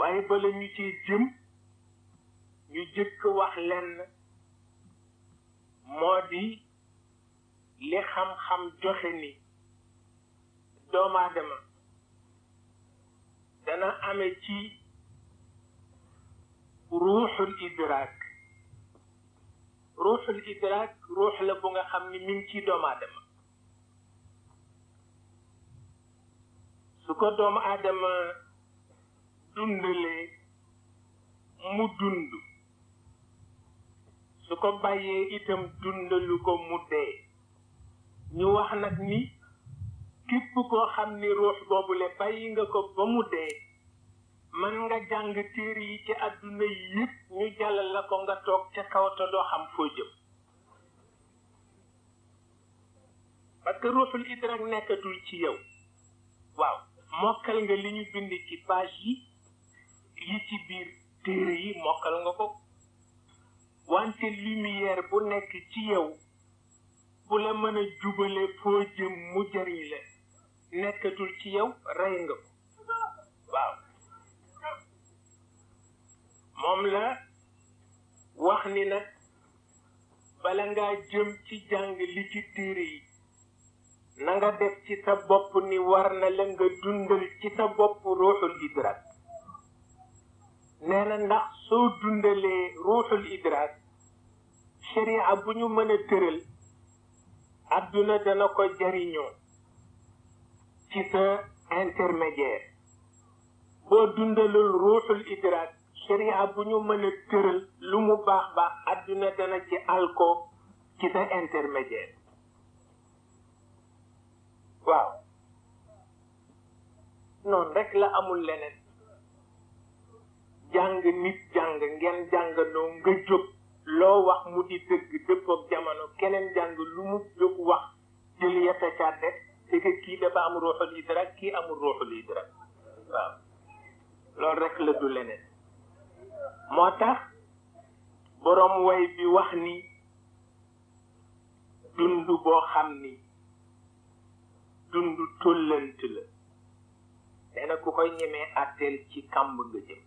waaye bala ñu ci jëm ñu jëkk wax lenn moo di li xam-xam joxe ni doomu aadama dana ame ci ruuxul idraak ruux la bu nga xam ni mi ngi ci doomu aadama su ko doomu aadama dundalee mu dund su ko bàyyee itam dundalu ko mu dee ñu wax nag ni képp koo xam ni ruux boobule bàyyi nga ko ba mu dee mën nga jàng téere yi ci àdduna yépp ñu jàllal la ko nga toog ca kaw te doo xam foo jëm parce que ruuxul idrak nekkatul ci yow waaw mokkal nga li ñu bind ci page yi ci biir téere yi mokkal nga ko wante lumière bu nekk ci yow bu la mën a jubale foo jëm mu jariñ la nekkatul ci yow rey nga ko waaw moom la wax ni nag bala ngaa jëm ci jàng li ci téere yi na nga def ci sa bopp ni war na la nga dundal ci sa bopp ruuxul idrak nee na ndax soo dundalee ruuxul idrak sharia bu ñu mën a tëral adduna dana ko jariñoo ci sa intermédiaire boo dundalul ruuxul idrak sharia bu ñu mën a tëral lu mu baax baax adduna dana ci alko ci sa intermédiaire waaw noonu rek la amul leneen jàng nit jàng ngeen jàngandoo nga jóg loo wax mu di dëgg dëppook jamono keneen jàng lu mu jóg wax jël yetta ca def c'est que kii dafa am ruuxul idrak kii amul ruuxul idrak waaw loolu rek la du leneen moo tax boroom way bi wax ni dund boo xam ni dund tollant la nee na ku koy ñemee àtteel ci kàmb nga jëm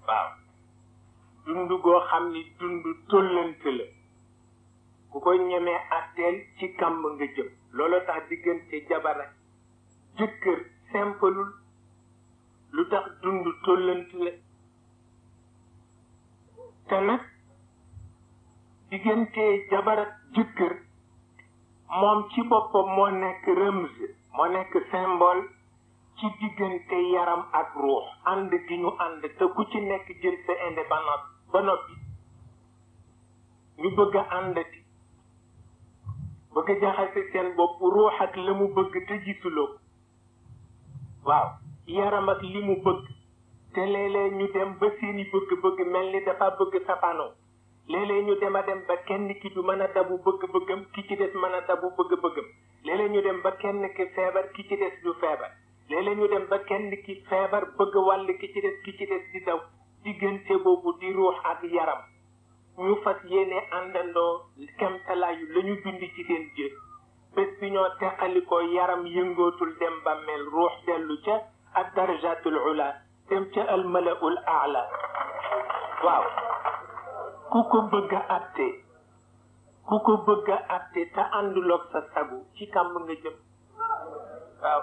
waaw dund goo xam ni dund tollant la ku koy ñemee àtteel ci kàmb nga jëm loolu tax diggante jabar ak jëkkër simpleul lu tax dund tollant la te nag diggante jabar ak jëkkër moom ci boppam moo nekk rëmz moo nekk symbole ci diggante yaram ak ruux ànd gi ñu ànd te ku ci nekk jël sa indépendance ba noppi ñu bëgg a àndati bëgg a jaxase seen bopp ruux ak la mu bëgg te gisuloo ko waaw yaram ak li mu bëgg te léeg-léeg ñu dem ba seeni bëgg-bëgg mel ni dafa bëgg safaanoo léeg-léeg ñu dem a dem ba kenn ki du mën a dabu bëgg-bëggam ki ci des mën a dabu bëgg-bëggam léeg-léeg ñu dem ba kenn ki feebar ki ci des du feebar léeg-léeg ñu dem ba kenn ki feebar bëgg wàll ki ci des di daw diggante boobu di ruux ak yaram ñu fas yéene àndandoo kemtalaayu la ñu bind ci seen jër bés bi ñoo teqalikoo yaram yëngootul dem ba mel ruux dellu ca ak darajatul ula dem ca almalaul aala waaw ku ko bëgg a atte te ànduloog sa sagu ci kàmb nga jëm waaw